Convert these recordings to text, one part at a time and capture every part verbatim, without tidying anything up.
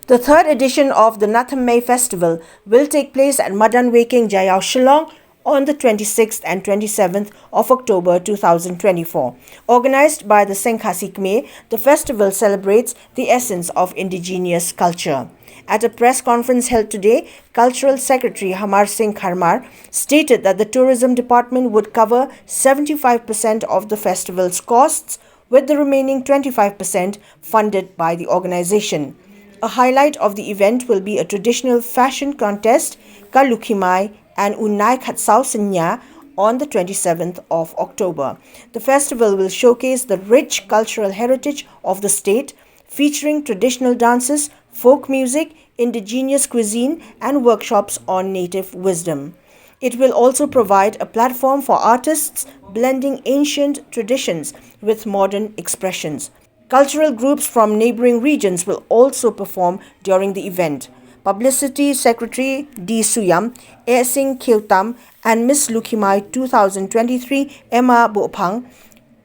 The third edition of the Nathamei Festival will take place at Madan Weking, Jaiaw, Shillong on the twenty-sixth and twenty-seventh of October two thousand twenty-four. Organized by the Seng Khasi Kmie, the festival celebrates the essence of indigenous culture. At a press conference held today, Cultural Secretary Hamar Singh Kharmar stated that the Tourism Department would cover seventy-five percent of the festival's costs, with the remaining twenty-five percent funded by the organization. A highlight of the event will be a traditional fashion contest, Ka Lukhimai and U Nai Khatsau Senya, on the twenty-seventh of October. The festival will showcase the rich cultural heritage of the state, featuring traditional dances, folk music, indigenous cuisine, and workshops on native wisdom. It will also provide a platform for artists blending ancient traditions with modern expressions. Cultural groups from neighboring regions will also perform during the event. Publicity Secretary D Suyam, Esing Kheutam, and Miss Lukhimai two thousand twenty-three, Emma Bophang,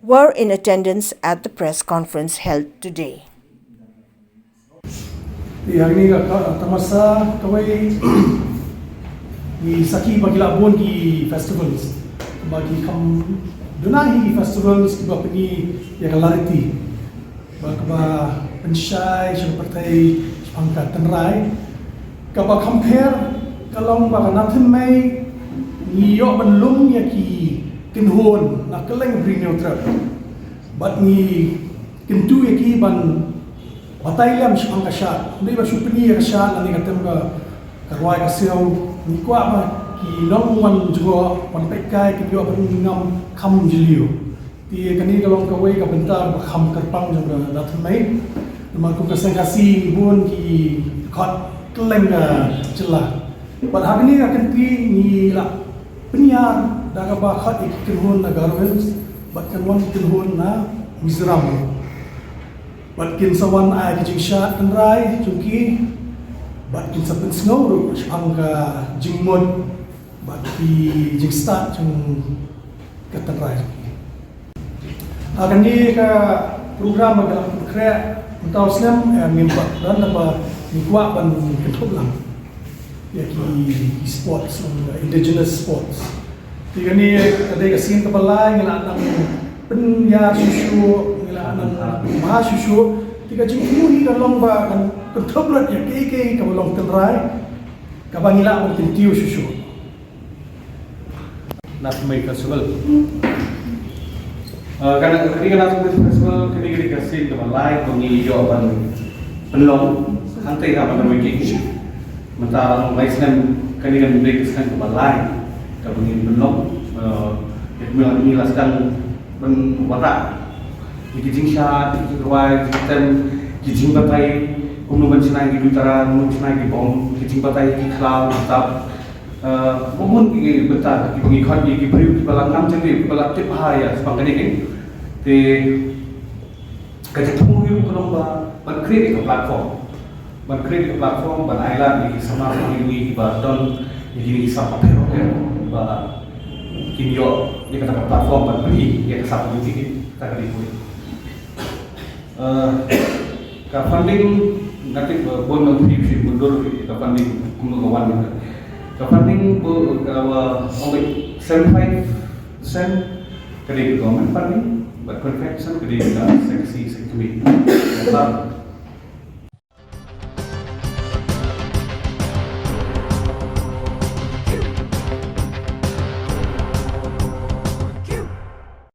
were in attendance at the press conference held today. Te ha kane ka, ka tamasa kawei, ngi sakhi ba ki la bun ki festivals, ba ki kham duna hi ki festivals kiba pyni ïa ka lariti, ba kaba pynshai sha ka pyrthei shaphang ka tynrai. Kaba kham pher ka long ba ka Nathamei ngi ïoh ban lum ïa ki kynhun na kylleng Ri Hynñiewtrep, bad ngi kyntu ïa ki ban batai lem shaphang ka shad. Ym dei ba shu pyni ïa ka shad lane ka tem ka, ka rwai ka siaw. Ngi kwah ba ki nongwan jngoh, wan peitkai, kin ïoh ban ngam kham jylliew. Te kane ka long kawei ka bynta ba kham kyrpang jong ka Nathamei. Namar kum ka Seng Khasi bun ki khot kylleng ka jylla. Bad ha kane ka kynti ngi la pynïar da kaba khot ïa ki kynhun na Garo Hills bad kynhun, kynhun na Mizoram. Bad kin sa wan ai ki jingshad tynrai jong ki, bad kin sa pynsngew ruh shaphang ka jingmut bad ki jingstad jong ka tynrai jong ki. Ha kane ka program ba ngi la pynkhreh mynta u snem, eh, ngim pat don ba ngi kwah ban kynthup lang ïa ki, ki sports, um, indigenous sports. Te kane ka dei ka sien kaba lai, ngi la nang pynïar shuh shuh, ngi la nang bha shuh shuh. Te ka jingthmu hi ka long ba kan kynthup lut ïa kiei kiei kaba long tynrai, kaba ngi lah ban kyntiew shuh shuh. Nathamei Festival. Ah, kane, kane ka Nathamei Festival, kane, kane ka sien kaba lai ba ngi ïoh ban pynlong hangtei ha Madan Weking. Mynta la long lai snem, kane kan dei ka snem kaba lai kaba ngi pynlong. Ah, ïa kane ngi la sdang ban wanrah ïa ki jingshad, ki jingrwai, ki jingtem, ki jingbatai, kumno ban shna ïa ki dutara, kumno ban shna ïa ki bom, ki jingbatai ïa ki khlaw, ki tap. Eh, bun ki bynta kiba ngi khot ïa ki briew kiba la ngam jylliew, kiba la tip bha ïa shaphang kane kane. Te ka jingthmu hi ruh ka long ba ban create ïa ka platform. Ban create ïa ka platform, ban ailad ïa ki samla samla kiba don ïa kine ki sap bapher bapher ba kin ïoh ïa kata ka platform ban pynlong ïa ka sap kine kata ka dei. Eh, ka funding, nga tip, eh, bun na phi phi mundur ka funding kumno ka wan. Ka funding, eh, ka wa, only seventy-five percent ka dei ka government funding, but twenty-five percent ka dei ka Seng Khasi, Seng Khasi Kmie.